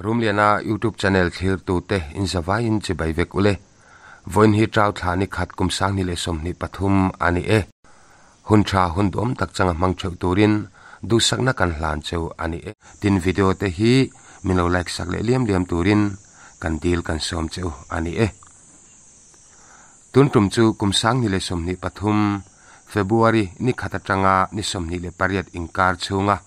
Rumliana YouTube channel thlirtute in zavaiin chibai vek ule. Vawiin hi Trau thla ni khat kum 2023 a ni e. Hun tha hun duhawm tak changa hmang theuh turin duhsakna kan hlan cheu a ni e. Tin video te hi min lo like sak leh liam liam turin kan dil kan sawm cheu a ni e. Tun tum chu kum 2023 February ni khat atanga ni 28 inkar chhunga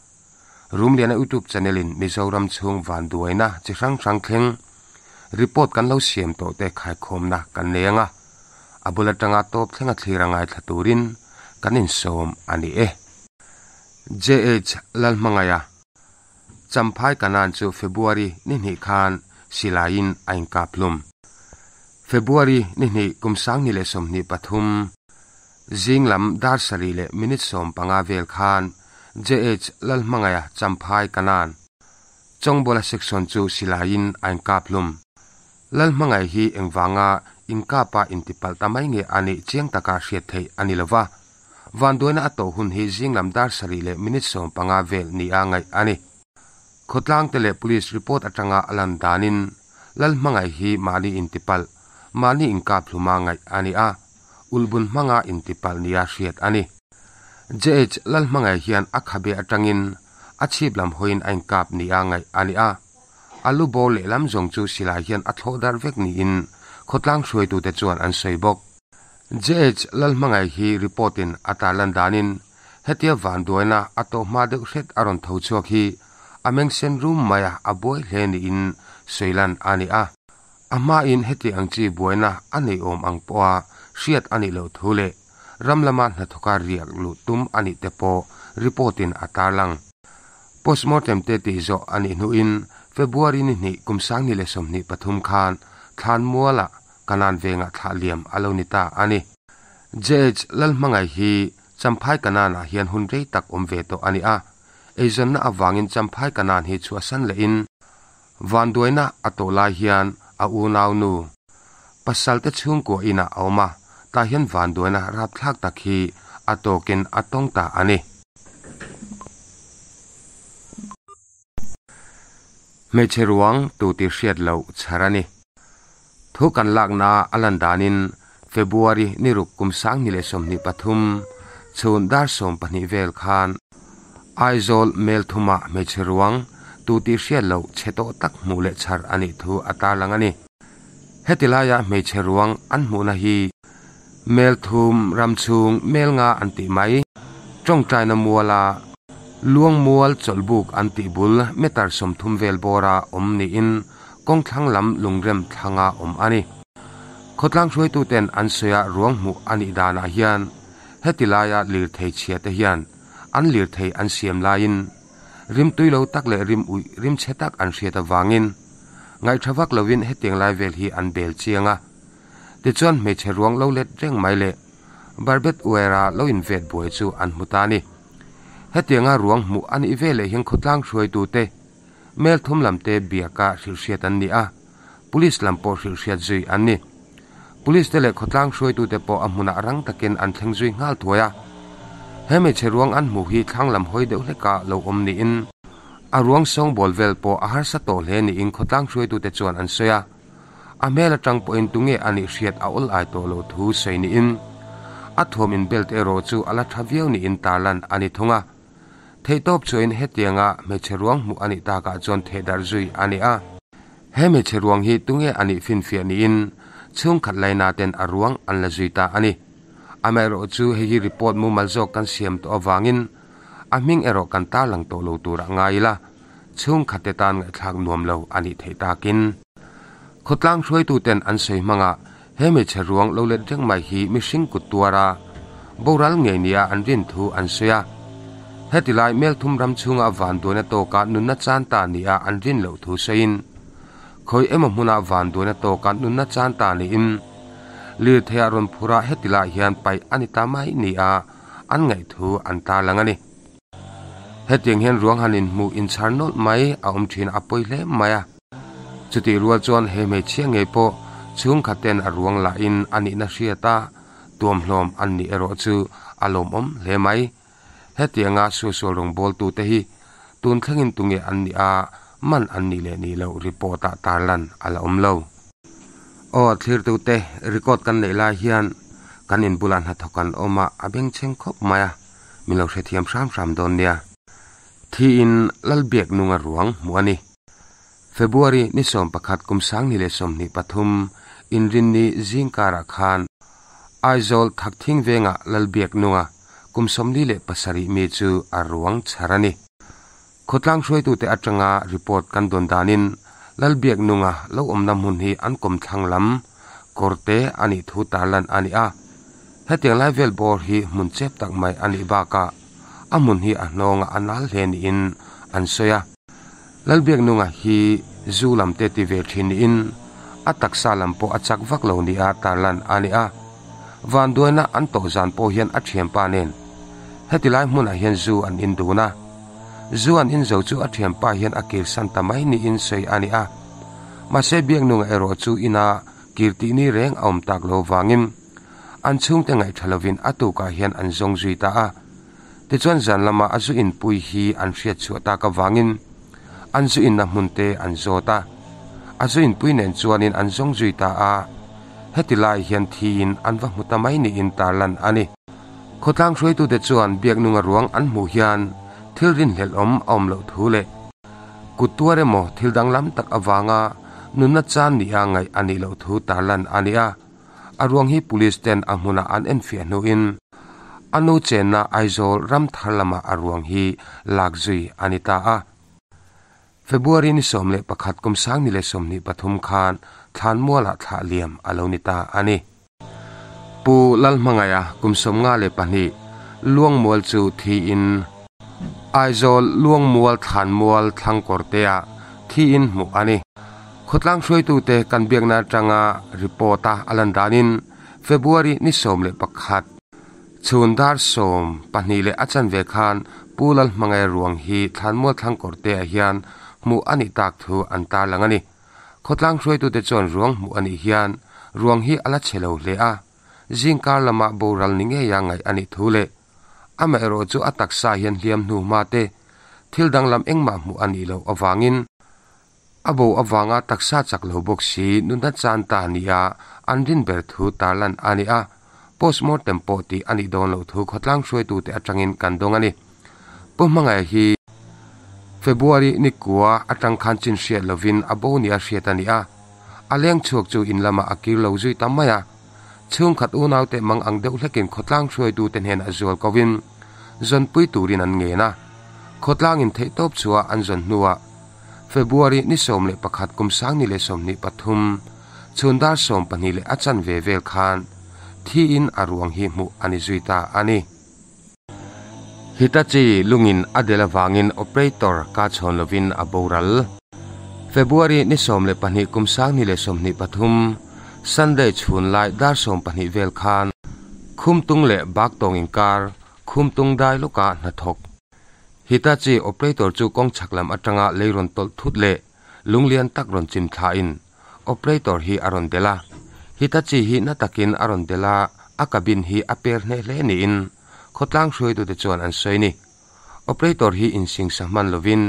Rumliana YouTube channel in Mizoram chhung vanduaina chi hrang hrang thleng report kan lo siam tawh te khaikhawmna kan nei anga a bul atanga tawp thlenga thlir a ngaithla turin kan insawm a ni e. JH Lalhmangaia Champhai Kanan chu February ni hnih khan silaiin a inkap hlum. February ni hnih kum 2023 zing lam dar sarih leh minute 15 vel khan JH Lalhmangaia Champhai Kanan Chawngbuala section chu silaiin a inkap hlum. Lalhmangaih hi engvanga inkapa intipalh ta mai nge a nih chiang taka hriat theih a ni lova. Vanduaina a tawh hun hi zing lam dar sarih leh minute 15 vel ni a ngaih a ni. Khawtlang te leh police report atanga a lan danin Lalhmangaih hi mahni intipalh, mahni inkap hluma ngaih a ni a, ulhbun hmanga intipalh nia hriat a ni. JH Lalhmangaih hian a khabe atangin a chhip lam hawiin a inkap nia ngaih a ni a. A lu bawr lehlam zawng chu silai hian a thlawh darh vek niin khawtlang hruaitute chuan an sawi bawk. JH Lalhmangaih hi report in a tarlan danin hetia vanduaina a tawh hma deuh hret a rawn tho chhuak hi a meng sen rum mai a, a buai hle niin sawilan a ni a. A hmain heti ang chi buaina a nei awm ang pawha hriat a nih loh thu leh ram lama hnathawka riak luh tum a nih te pawh report in a tarlang. Postmortem te tih zawh a nih hnuin February ni hnih kum 2023 khan thlan mualah Kanan vengah thlah liam a lo ni ta a ni. JH Lalhmangaih hi Champhai Kananah hian hun rei tak awm ve tawh a ni a. Eizawnna avangin Champhai Kanan hi chhuahsan lehin vanduaina a tawh lai hian a unau nu pasal te chhungkua inah a awm a, tah hian vanduaina rapthlak tak hi a tawkin a tawng ta a ni. Hmeichhe ruang tu tih hriat loh chhar a ni. Thu kan lakna a lan danin February ni ruk kum 2023 chhun dar 12 vel khan Aizawl mel thuma hmeichhe ruang tu tih hriat loh chhe tawh tak hmuh leh chhar a nih thu a tarlang a ni. Heti laia hmeichhe ruang an hmuhna hi mel thum ram chhung mel nga an tih mai tawngtaina muala luang mual chawlhbuk an tih bul meter 30 vel bawra awm niin kawngthlang lam lungrem thlanga awm a ni. Khawtlang hruaituten an sawi a ruang hmuh a nih danah hian heti laia lir thei chhia te hian an lir thei an siam laiin rim tui lo tak leh rim uih rim chhe tak an hriat avangin ngaihthawak lovin hetiang lai vel hi an bel chiang a. Tichuan hmeichhe ruang lo let reng mai leh barbet wire-a lo invet buai chu an hmu ta a ni. Hetianga ruang hmuh a nih veleh hian khawtlang hruaitute mel thum lam te biaka hrilhhriat an ni a, police lam pawh hrilhhriat zui an ni. Police te leh khawtlang hruaitute pawh a hmunah rang takin an thleng zui nghal thuai a. He hmeichhe ruang an hmuh hi thlang lam hawi deuh hleka lo awm niin a ruang sawngbawl vel pawh a harsa tawh hle niin khawtlang hruaitute chuan an sawi a. A hmel atang pawhin tunge a nih hriat a awl ai tawh loh thu sawi niin a thuam in belt erawh chu a la tha viau niin tarlan a ni thung a. Theihtawp chuain hetianga hmeichhe ruang hmuh a nih takah chuan thehdarh zui a ni a. He hmeichhe ruang hi tunge a nih finfiah niin chhungkhat laina ten a ruang an la zui ta a ni. Amaherawh chu hei hi report mumal zawk kan siam tawh avangin a hming erawh kan tarlang tawh lo tur a ngai ila chhungkhat te tan ngaihthlak nuam lo a nih theih takin. Khawtlang hruaituten an sawi hmanga he hmeichhe ruang lo let reng mai hi mihring kut tuara boral ngei nia an rin thu an sawi a. Heti lai mel thum ram chhunga vanduaina tawka nunna chan ta nia an rin loh thu sawiin khawi emaw hmuna vanduaina tawka nunna chan ta niin lir theiah rawn phura heti lai hian paih a ni ta mai nia an ngaih thu an tarlang a ni. Hetiang hian ruang han inhmuh inchhar nawlh mai a awm thin a pawi hle mai a. Chutih rual chuan he hmeichhia ngei pawh chhungkhat ten a ruang lahin a nihna hriat a tuamhlawm an nih erawh chu a lawmawm hle mai. Hetianga suasual rawngbawltute hi tun thlengin tunge an nih a man an nih leh nih loh report-ah tarlan a la awm lo. Aw thlirtute record kan neih lai hian kan inbulah hnathawk an awm a, a bengchheng khawp mai a, min lo hrethiam hram hram dawn nia. Thiin Lalbiaknunga ruang hmuh a ni. February ni 11 kum 2023 inrinni zingkarah khan Aizawl Thakthing vengah Lalbiaknunga kum 47 mi chu a ruang chhar a ni. Khawtlang hruaitute atanga report kan dawn danin Lalbiaknunga lo awmna hmun hi an kawmthlang lam kawrte a nih thu tarlan a ni a. Hetiang lai vel bawr hi hmun chep tak mai a nih bakah a hmun hi a hnawngah a nal hle niin an sawi a. Lalbiaknunga hi zu lam te ti ve thin niin a taksa lam pawh a chak vak lo nia tarlan a ni a. Vanduaina an tawh zan pawh hian a thianpa nen heti lai hmunah hian zu an in dun a. Zu an in zo chu a thianpa hian a kirsan ta mai niin sawi a ni a. Mahse Biaknunga erawh chu ina kir tih ni reng a awm tak lo vangin an chhungte ngaih tha lovin a tukah hian an zawng zui ta a. Tichuan zan lama a zu inpui hi an hriat chhuah tak avangin an zu inna hmun te an zawt a. A zu inpui nen chuanin an zawng zui ta a. Heti lai hian thiin an va hmu ta mai niin tarlan a ni. Khawtlang hruaitute chuan Biaknunga ruang an hmuh hian thil rinhlelh awm a awm loh thu leh kut tuar emaw thil danglam tak avanga nunna chan nia ngaih a nih loh thu tarlan a ni a. A ruang hi police ten a hmunah an enfiah hnuin a nu chenna Aizawl ram thar lamah a ruang hi lak zui a ni ta a. February ni 11 kum 2023 khan Thlanmualah thlah liam a lo ni ta a ni. Pu Lalhmangaia kum 52 Luangmual chu thiin Aizawl Luangmual Thlanmual Thlangkawrtea thiin hmuh a ni. Khawtlang hruaitute kan biakna atanga report a a lan danin February ni 11 chhun dar 12 leh a chanve khan Pu Lalhmangaia ruang hi Thlanmual Thlangkawrtea hian hmuh a nih tak thu an tarlang a ni. Khawtlang hruaitute chuan ruang hmuh a nih hian ruang hi a la chhe lo hle a. Zingkar lama boral ni ngeia ngaih a nih thu leh amaherawh chu a taksa hian hliam hnu hma te thil danglam engmah hmuh a nih loh avangin a bo avanga taksa chak lo bawk si nunna chan ta nia an rin ber thu tarlan a ni a. Postmortem pawh tih a nih dawn loh thu khawtlang hruaitute atangin kan dawng a ni. Pu Hmangaia hi February ni kua atang khan chin hriat lovin a bo nia hriat a ni a. A leng chhuak chu in lamah a kir lo zui ta mai a. Chhungkhat unaute mang ang deuh hlekin khawtlang hruaitute hnenah zual kovin zawnpui turin an ngen a. Khawtlangin theih tawp chhuah an zawn hnuah February ni 11 kum 2023 chhun dar 12 leh a chanve vel khan thiin a ruang hi hmuh a ni zui ta a ni. Hitachi lungin a del avangin operator ka chhawn lovin a boral. February ni 12 kum 2023 Sunday chhun lai dar 12 vel khan Khumtung leh Baktawng inkar Khumtung dai lawkah hnathawk. Hitachi operator chu kawng chhak lam atanga lei rawn tawlh thut leh lunglian tak rawn chim thlain operator hi a rawn del a. Hitachi hi na takin a rawn del a, a cabin hi a per hneh hle niin khawtlang hruaitute chuan an sawi ni. Operator hi insingsa hman lovin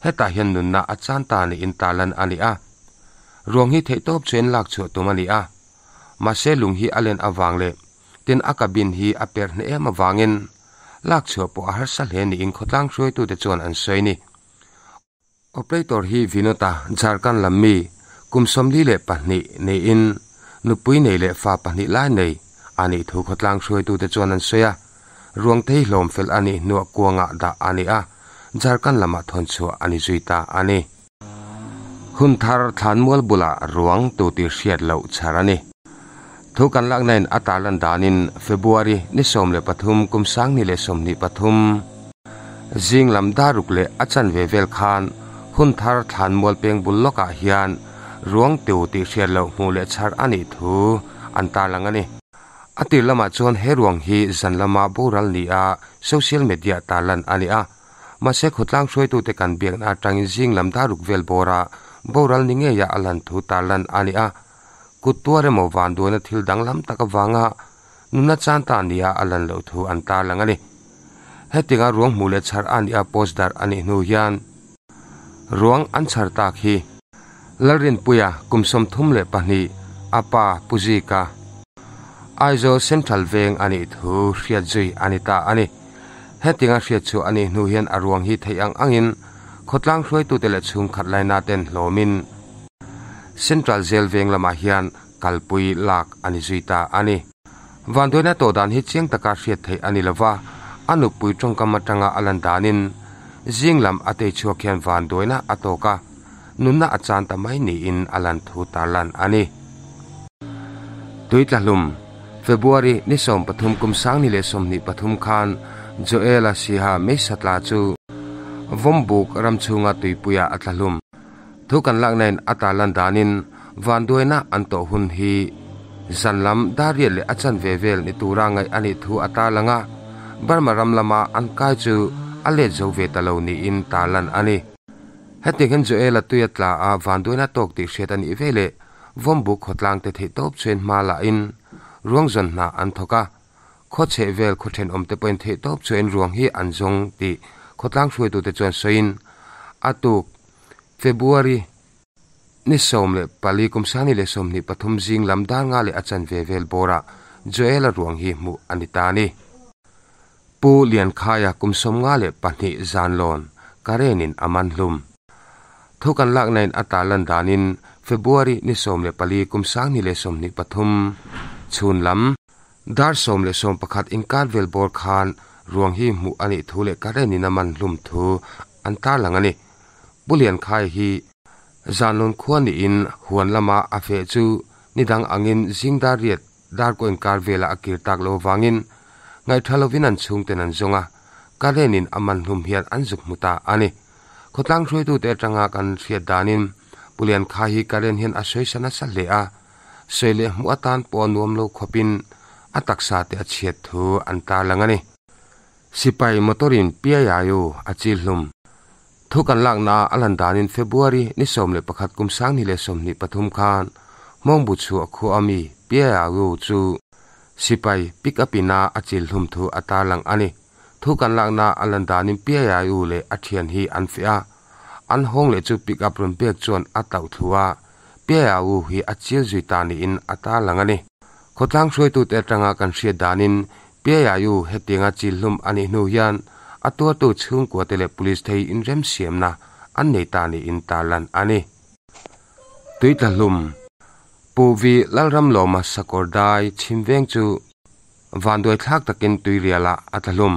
hetah hian nunna a chan ta niin tarlan a ni a. Ruang hi theihtawp chuan lak chhuah tum a ni a. Mahse lung hi a len avang leh tin a cabin hi a per hneh em avangin lak chhuah pawh a harsa hle niin khawtlang hruaitute chuan an sawi ni. Operator hi Vinota Jharkhand lam mi kum 42 niin nupui nei leh fa pahnih lai nei a nih thu khawtlang hruaitute chuan an sawi a. Ruang te hi hlawm fel a nih hnuah kuangah dah a ni a, Jharkhand lamah thawn chhuah a ni zui ta a ni. Hun thar Thlanmual bulah ruang tu tih hriat loh chhar a ni. Thu kan lakna in a tarlan danin February ni 13 kum 2023 zing lam daruk leh a chanve vel khan hun thar Thlanmual peng bul lawkah hian ruang tu tih hriat loh hmuh leh chhar a nih thu an tarlang a ni. A tir lamah chuan he ruang hi zan lama boral ni a social media tarlan a ni a. Mahse khawtlang hruaitute kan biakna atangin zing lam daruk vel bawra boral ni ngeia a lan thu tarlan a ni a. Kut tuar emaw vanduaina thil danglam tak avanga nunna chan ta nia a lan loh thu an tarlang a ni. Hetinga ruang hmuh leh chhar a ni a post dar a nih hnu hian Ruang an chhar tak hi Lalrinpuia kum 32, a pa Pu Zika, Aizawl Central Veng a nih thu hriat zui a ni ta a ni. Hetinga hriat chhuah a nih hnu hian a ruang hi theih ang angin khawtlang hruaitute leh chhungkhat laina ten hlawmin Central Jail veng lamah hian kalpui lak a ni zui ta a ni. Vanduaina tawh dan hi chiang taka hriat theih a ni lova, a nupui tawngkam atanga a lan danin zing lam a tei chhuak hian vanduaina a tawk a, nunna a chan ta mai niin a lan thu tarlan a ni. Tuitlahlum, February ni 13 kum 2023 khan Joel-a Siha Meisatla chu Vawmbuk ram chhunga tuipuiah a tlahlum. Thu kan laknain a tarlan danin vanduaina an tawh hun hi zan lam dar riat leh a chanve vel ni tura ngaih a nih thu a tarlang a, Burma ram lama an kai chu a let zo ve ta lo niin tarlan a ni. Hetiang hian Joel-a tui a tla a, vanduaina tawk tih hriat a nih veleh Vawmbuk khawtlangte theihtawp chuan hma lahin ruang zawn hna an thawk a, Khaw chheh vel khaw thenawmte pawhin theihtawp chuan ruang hi an zawng tih khawtlang hruaitute chuan sawiin a tuk February ni 14 kum 2023 zing lam dar nga leh a chanve vel bawrah Joel-a ruang hi hmuh a ni ta a ni. Pu Liankhaia kum 52 zanlawn Karen-in a man hlum. Thu kan laknain a tarlan danin February ni 14 kum 2023 chhun lam Dar 10:11 inkar vel bawr khan ruang hi hmuh a nih thu leh Karen-in a man hlum thu an tarlang a ni. Pu Liankhai hi Zanlawn khua niin huan lama a feh chu ni dang angin zing dar riat dar kaw inkar velah a kir tak lo avangin ngaihtha lovin an chhungten an zawng a, Karen-in a man hlum hian an zuk hmu ta a ni. Khawtlang hruaitute atanga kan hriat danin Pu Liankhai hi Karen hian a sawi sa nasa hle a, Sawi leh hmuh atan pawh a nuam lo khawpin a taksa te a chhiat thu an tarlang a ni. Sipai motor-in Piaiaio a chil hlum. Thu kan lakna a lan danin February ni 11 kum 2023 khan Hmawngbu chhuah khua ami Piaiaio chu sipai pick up ina a chil hlum thu a tarlang a ni. Thu kan lakna a lan danin Piaiaio leh a thian hi an feh a, an hawng leh chu pick up rawn pek chuan a tauh thlu a, Piaiau hi a chil zui ta niin a tarlang a ni. Khawtlang hruaitute atanga kan hriat danin Piaiau hetianga chil hlum a nih hnu hian a tuartu chhungkuate leh police thei inremsiamna an nei ta niin tarlan a ni. Tuitla hlum, Pu Vi Lalramlawma sakawr dai chhim veng chu vanduai thlak takin tuirialah a tla hlum.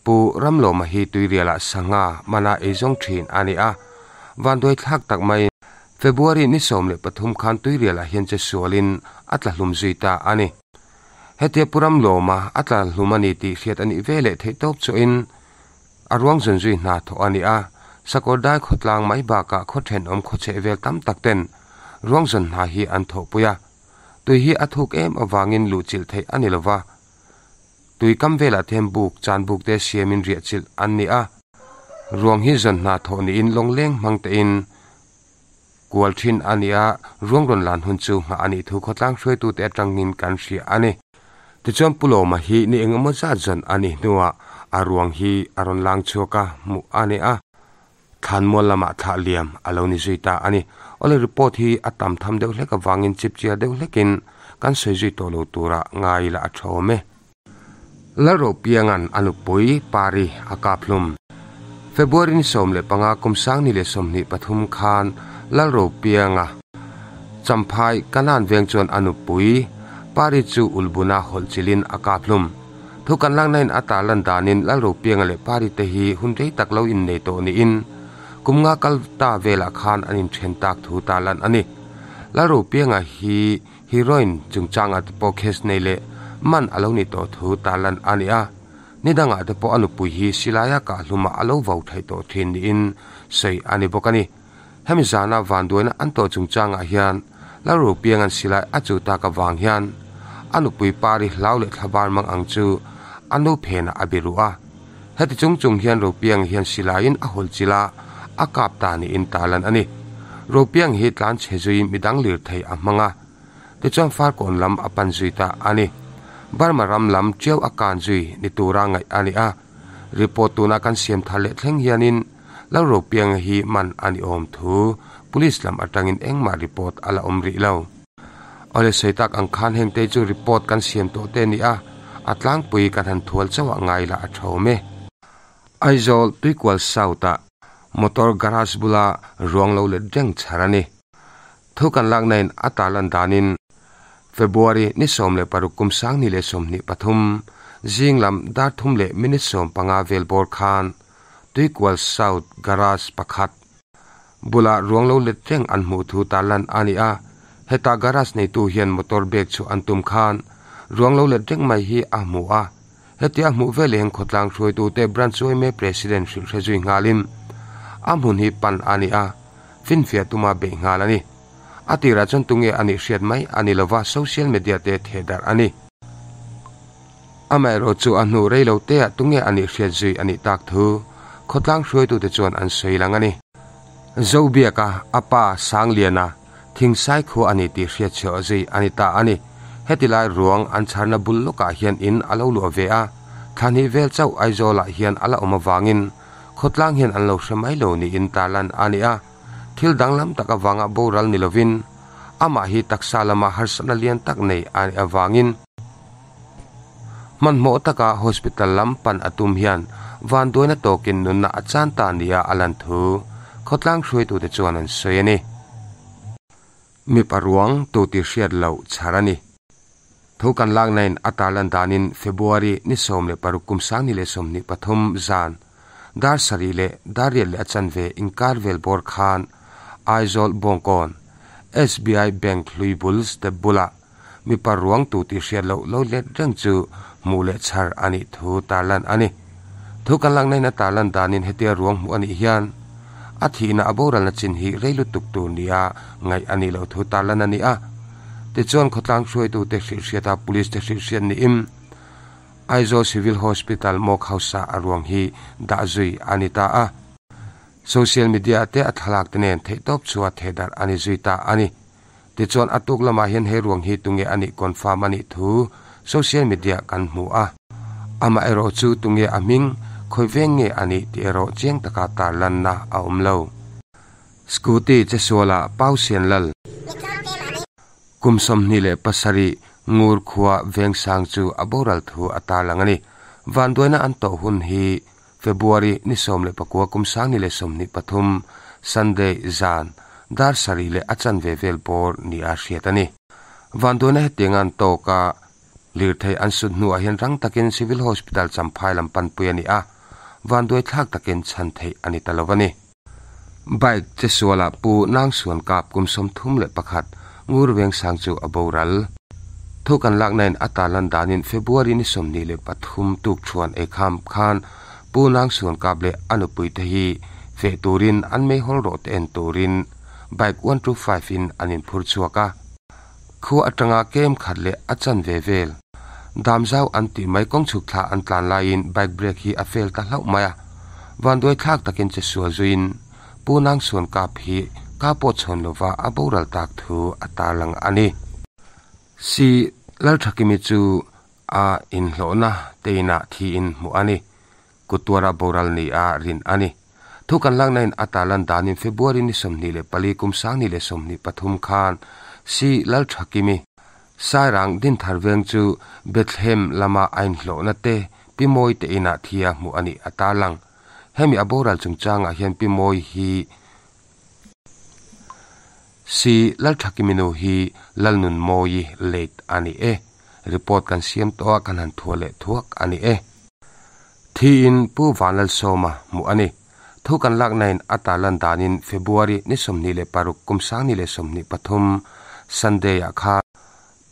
Pu Ramlawma hi tuirialah sangha mana eizawng thin a ni a, vanduai thlak tak mai. February ni 13 khan tuirialah hian che sualin a tla hlum zui ta a ni. Hetia Pu Ramlawma a tla hlum a ni tih hriat a nih ve leh theih tawp chuahin a ruang zawn zui hna thawh a ni a, sakawr dai khawtlang mai bakah khaw thenawm khaw chheh vel tam tak ten ruang zawn hna hi an thawhpui a. Tui hi a thuk em avangin luhchilh theih a ni lova, tui kam velah te hian buk, chan buk te siamin riahchilh an ni a. Ruang hi zawn hna thawh niin lawngleng hmang tein kual thin a ni a, ruang rawn lan hun chu nghah a nih thu khawtlang hruaitute atangin kan hria a ni. Tichuan Pu Lawma hi ni engemaw zat zawn a nih hnuah a ruang hi a rawn lang chhuak a, hmuh a ni a. Thlanmual lamah thlah liam a lo ni zui ta a ni. Awle report hi a tam tham deuh hlek avangin chip chiar deuh hlekin kan sawi zui tawh lo tura ngai ila a tha awm e. Lalropianga'n a nupui Pari a kap hlum. February ni 15 kum 2023 khan Lalropianga Champhai Kanan veng chuan a nupui Pari chu ulbuna hawlh chilin a kap hlum. Thu kan laknain a tarlan danin Lalropianga leh Pari te hi hun rei tak lo innei tawh niin kum nga kal ta velah khan an inthen tak thu tarlan a ni. Lalropianga hi heroin chungchangah te pawh case nei leh man a lo ni tawh thu tarlan a ni a, ni dangah te pawh a nupui hi silaia kah hlumah a lo vau theih tawh thin niin sawi a ni bawk a ni. Hemi zana vanduaina an tawh chungchangah hian Lalropianga'n silai a chu tak avang hian a nupui Pari hlau leh thlabar mang ang chu a nu phenah a biru a. Heti chung chung hian Ropiang hian silaiin a hawlh chilh a, a kap ta niin tarlan a ni. Ropiang hi tlan chhe zui midang lirthei a hmang a, tichuan Farkawn lam a pan zui ta a ni. Burma ram lam tiau a kan zui ni tura ngaih a ni a. Report tuna kan siam thar leh thleng hianin. Lalropianga hi man a ni awm thu Police lam atangin engmah report a la awm rih lo. Awle sawi tak ang khan heng te chu report kan siam tawh te a ni a, a tlangpui kan han thual chauh ah ngai lah a tha awm e. Aizawl Tuikual South ah motor garage bula ruang lo let reng chhar a ni. Thu kan lakna in a tarlan danin February ni 16 kum 2023 zing lam dar thum leh minute 15 vel bawr khan Tuikual South garage pakhat Bulah ruang lo let reng an hmuh thu tarlan a ni a, heta garage neitu hian motor bag chu an tum khan ruang lo let reng mai hi a hmu a, hetia hmuh veleh hian khawtlang hruaitute branch yma president hrilh hre zui nghalin a hmun hi pan a ni a, finfiah tuma beih nghal a ni. A tirah chuan tunge a nih hriat mai a ni lova social media te thehdarh a ni. Amaherawh chu a hnu rei lo teah tunge a nih hriat zui a nih tak thu khawtlang hruaitute chuan an sawi lang a ni. Zobiaka a pa Sangliana Thingsai khua a ni tih hriat chhuah zui a ni ta a ni. Heti lai ruang an chharna bul lawkah hian in a lo luah ve a, thla hnih vel chauh Aizawlah hian a la awm avangin khawtlang hian an lo hre mai lo niin tarlan a ni a. Thil danglam tak avanga boral ni lovin amah hi taksa lama harsatna lian tak nei a nih avangin, Hmanhmawh taka hospital lam pan a tum hian vanduaina tawkin nunna a chan ta nia a lan thu khawtlang hruaitute chuan an sawi a ni. Mipa ruang tu tih hriat loh chhar a ni. Thu kan laknain a tarlan danin February ni 16 kum 2023 zan dar sarih leh dar riat leh a chanve inkar vel bawr khan Aizawl Bawngkawn SBI Bank hlui bul step bulah Mipa ruang tu tih hriat loh lo let reng chu hmuh leh chhar a nih thu tarlan a ni. Thu kan lakna in a tarlan danin hetia ruang hmuh a nih hian a thihna a boralna chin hi rei lutuk tur nia ngaih a nih loh thu tarlan a ni a. Tichuan khawtlang hruaitute hrilhhriata police te hrilhhriat niin Aizawl Civil Hospital Morgue House ah a ruang hi dah zui a ni ta a. Social media ah te a thlalak te nen theihtawp chhuah thehdarh a ni zui ta a ni. Tichuan a tuk lamah hian he ruang hi tunge a nih confirm a nih thu social media kan hmu a. Amaherawh chu tunge a hming, khawi veng nge a nih tih erawh chiang taka tarlanna a awm lo. Scooty che suala Pau Sian Lal, kum 27 Ngur khua Vengsang chu a boral thu a tarlang a ni. Vanduaina an tawh hun hi February ni 19 kum 2023 Sunday zan dar sarih leh a chanve vel bawr nia hriat a ni. Vanduaina hetiang an tawk a, lirthei an sut hnuah hian rang takin Civil Hospital Champhai lam panpui a ni a, vanduai thlak takin chhan theih a ni ta lo a ni. Bike che sualah Pu Nangsuan kap kum 31 Ngur Vengsang chu a boral. Thu kan laknain a tarlan danin February ni 23 tuk thuan eikham khan Pu Nangsuan kap leh a nupui te hi feh turin an meihawl rawh te en turin bike 125 in an inphur chhuak a. Khua atanga kem khat leh a chanve vel Damzau an tih mai kawng chhuk thla an tlan laiin bike brake hi a fail ta hlauh mai a, vanduai thlak takin che sual zuiin Pu Nangsuan kap hi ka pawh chhawn lova a boral tak thu a tarlang a ni. Si Lalthakimi chu a inhlawhna teinah thiin hmuh a ni. Kuttuara boral ni a rin a ni. Thu kan lakna in a tarlan danin February ni 24 kum 2023 khan Si Lalthakimi Sairang Dinthar veng chu Bethlehem lama a inhlawhna te Pi Mawi te inah thia hmuh a nih a tarlang. Hemi a boral chungchangah hian Pi Mawi hi Si Lalthakimi nu hi Lalnunmawi late a ni e. Report kan siam tawh a kan han thuah leh thuak a ni e. Thiin Pu Vanlalsawma hmuh a ni. Thu kan laknain a tarlan danin February ni 26 kum 2023 Sunday-ah khan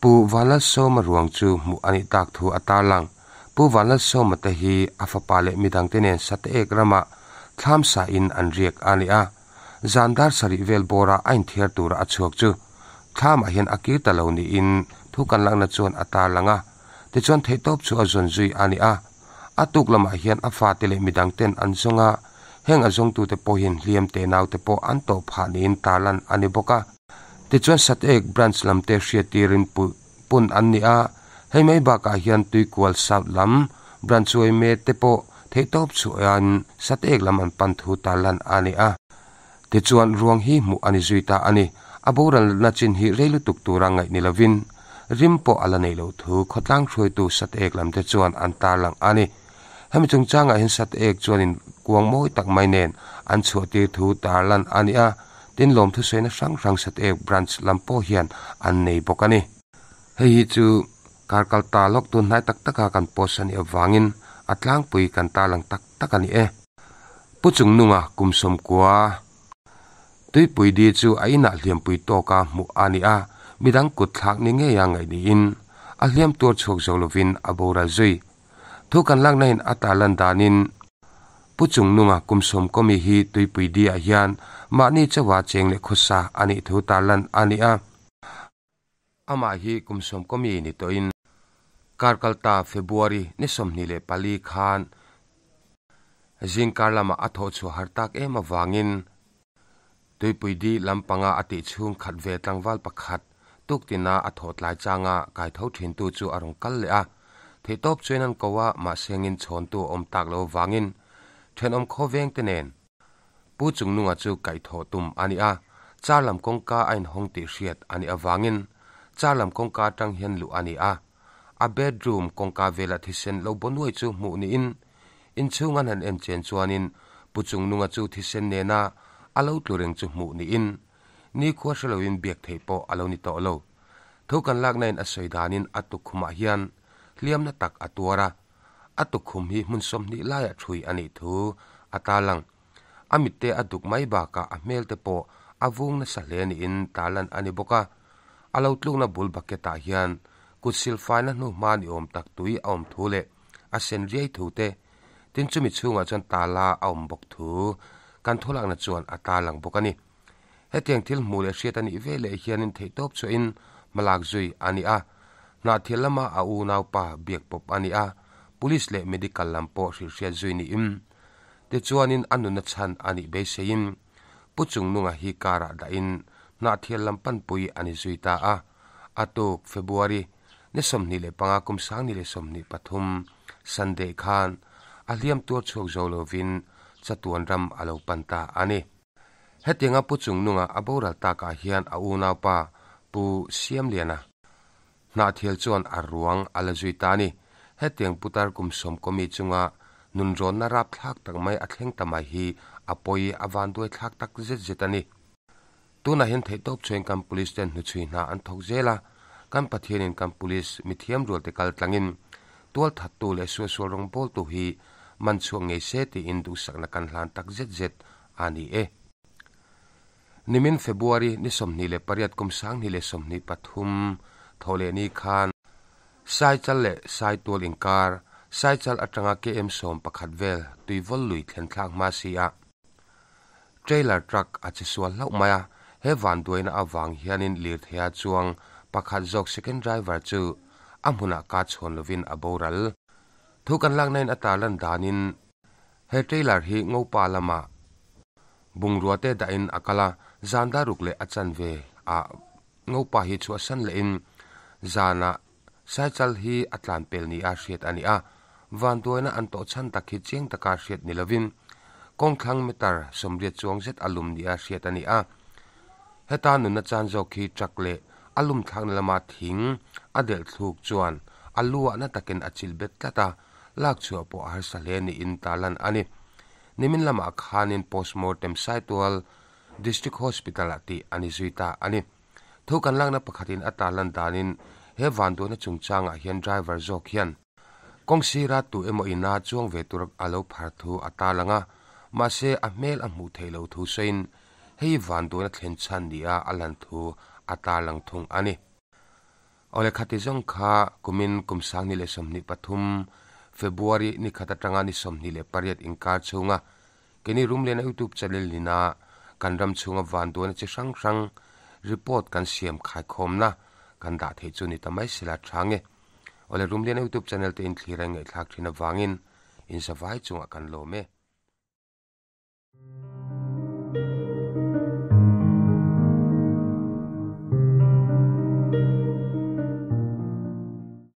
Pu Vanlalsawma ruang chu hmuh a nih tak thu a tarlang. Pu Vanlalsawma te hi a fapa leh midangte nen Sateek ramah thlam sain an riak a ni a. Zan dar sarih vel bawra a inthiar tura a chhuak chu thlamah hian a kir ta lo niin thu kan lakna chuan a tarlang a. Tichuan theihtawp chu a zawn zui a ni a. A tuk lamah hian a fate leh midang ten an zawng a, heng a zawngtute pawhin hliam te naute pawh an tawh phah niin tarlan a ni bawk a. Tichuan Sateek Branch lam te hriattirin pun an ni a, hei mai bakah hian Tuikual South lam Branch Uaime te pawh theihtawp chhuahin Sateek lam an pan thu tarlan a ni a. Tichuan ruang hi hmuh a ni zui ta a ni. A boralna chin hi rei lutuk tura ngaih ni lovin rim pawh a la neih loh thu khawtlang hruaitu Sateek lam te chuan an tarlang a ni. Hemi chungchangah hian Sateek chuanin kuang mawi tak mai nen an chhuahtir thu tarlan a ni a, tin lawmthusawiina hrang hrang Sateek Branch lam pawh hian an nei bawk a ni. Hei hi chu kar kal ta lawk tun hnai tak taka kan post a nih avangin a tlangpui kan tarlang tak tak a ni e. Pu Chungnunga kum sawmkua Tuipui di chu a inah hliampui tawka hmuh a ni a, midang kut thlak ni ngeia ngaih niin a hliam tuar chhuak zo lovin a boral zui. Thu kan lakna in a tarlan danin Pu Chungnunga kum sawmkawmi hi Tuipui di ah hian mahni chauha cheng leh khawsa a nih thu tarlan a ni a. Amah hi kum sawmkawmi ni tawhin kar kalta February ni 24 khan zingkar lamah a thawh chhuah har tak em avangin Tuipui di lampanga a tih chhung khat ve tlangval pakhat tuktina a thawh tlai changa kaitho thintu chu a rawn kal leh a. Theihtawp chuan an ko a, mahse ngin chhawntu a awm tak lo avangin thenawm khawveng te nen Pu Chungnunga chu kaihthawh tum a ni a, car lam kawngka a inhawng tih hriat a nih avangin car lam kawngka atang hian luh a ni a. A bedroom kawngka vela thisen lo baw nuai chu hmuh niin inchhung an han en chen chuanin Pu Chungnunga chu thisen nena a lo tlu reng chu hmuh niin nikhua hre loin biak theih pawh a lo ni tawh lo. Thu kan lakna in a sawi danin a tukkhumah hian hliamna tak a tuar a, A tukkhum hi hmun 20 laiah thui a nih thu a tarlang. A mitte a duk mai bakah a hmel te pawh a vung nasa hle niin tarlan a ni bawk a. A lo tlukna bul bucket ah hian kut silfaina hnu hma ni awm tak tui a awm thu leh a sen riai thu te, tin chumi chhungah chuan tala a awm bawk thu kan thulakna chuan a tarlang bawk a ni. Hetiang thil hmuh leh hriat a nih ve leh hianin theihtawp chhuahin hmalak zui a ni a. Hnahthil lama a unaupa biak pawp a ni a, Police leh Medical lam pawh hrilhhriat zui niin tichuanin a nunna chhan a nih beiseiin Pu Chungnunga hi car-ah dahin Hnahthial lam panpui a ni zui ta a. A tuk February ni 25 kum 2023 Sunday khan a hliam tuar chhuak zo lovin chatuan ram a lo pan ta a ni. Hetianga Pu Chungnunga a boral takah hian a unaupa Pu Siamliana Hnahthial chuan a ruang a la zui ta a ni. Hetiang putar kum sawmkawmi chunga nunrawnna rapthlak tak mai a thleng ta mai hi a pawi a vanduai thlak tak zet zet a ni. Tunah hian theihtawp chhuain kan Police ten hnuchhui hna an thawk zel a, kan Pathianin kan Police mithiam rualte kal tlangin tualthattu leh sualsual rawngbawltu hi man chhuak ngei se tiin duhsakna kan hlan tak zet zet a ni e. Nimin February ni 28 kum 2023 thawhlehni khan Saichal leh Saitual inkar, Saichal atanga KM 11 vel tuivawl lui thlen thlak hma si a trailer truck a che sual hlauh mai a, he vanduaina avang hianin lirtheia chuang pakhat zawk second driver chu a hmunah ka chhawn lovin a boral. Thu kan lakna in a tarlan danin He trailer hi Ngopa lamah bungrua te dahin a kal a, zan daruk leh a chanve ah Ngopa hi chhuahsan lehin zanah Saichal hi a tlan pel ni a hriat a ni a, vanduaina an tawh chhan tak hi chiang taka hriat ni lovin kawngthlang meter 80 chuang zet a lum ni a hriat a ni a. Heta nunna chan zawk hi truck leh a lum thlakna lama thing a delh thluk chuan a lu ah na takin a chilh bet tlat a, lak chhuah pawh a harsa hle niin tarlan a ni. Nimin lamah khanin postmortem Saitual District Hospital-ah tih a ni zui ta a ni. Thu kan lakna pakhatin a tarlan danin he vanduaina chungchangah hian driver zawk hian kawng sira tu emaw ina chuang ve tur a lo phar thu a tarlang a, mahse a hmel a hmuh theih loh thu sawiin hei vanduaina thlen chhan nia a lan thu a tarlang thung a ni. Awle khati zawng kha kumin kum 2023 February ni khat atanga ni 28 inkar chhunga keini Rumliana YouTube channel nina kan ram chhunga vanduaina chi hrang hrang report kan siam khaikhawmna kan dah theih chu ni ta mai sela tha nge. Awle Rumliana YouTube channel te in thlir a ngaihthlak thin avangin in zavai chungah kan lawm e.